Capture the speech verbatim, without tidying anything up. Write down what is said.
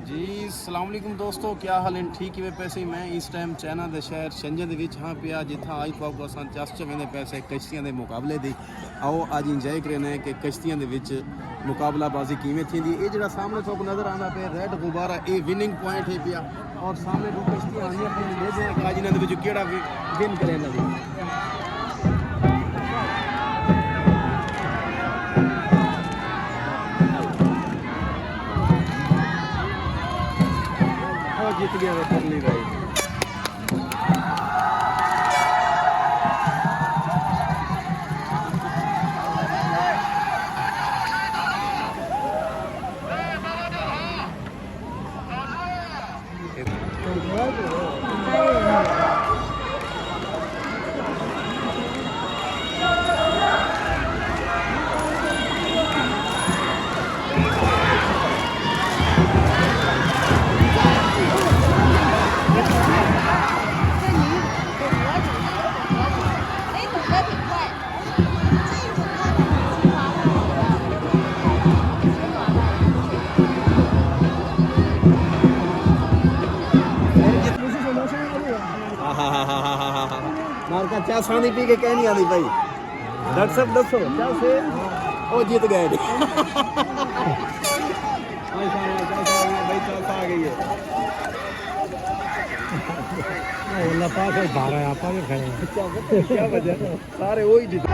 جی، السلام علیکم دوستو، کیا حال ہیں؟ ٹھیک ہی پئے سے؟ میں اس ٹائم چائنا دے شہر شنجن دے وچ ہاں پیا، جتھاں اج تہاکوں اساں چس چویندے پئے سے کشتیاں دے مقابلے دی۔ آؤ اج انجوائے کرینے کہ کشتیاں دے وچ مقابلہ بازی کیویں تھیندی۔ اے جڑا سامنے تہاکوں نظر آندا پیا ریڈ غبارہ، اے وننگ پوائنٹ ہے پیا، اور سامنے ݙو کشتیاں آندیاں پئین، ݙیکھدے ہیں کہ اج انہاں دے وچوں کیڑا ون کریندا پیا۔ او جیت ڳیا وے پرلی بھائی۔ مارکا چاسانی پی کے کہیں نہیں آتی بھائی۔ ڈاکٹر صاحب دسو، چاس ہے؟ او جیت گئے۔ ماشاءاللہ، چاس آ گئی ہے بھائی، چاس آ گئی ہے۔ اللہ پاک ہے، بارہ ہے، آپ آگے کھڑے ہیں۔ کیا وجہ ہے؟ سارے وہی جیتے۔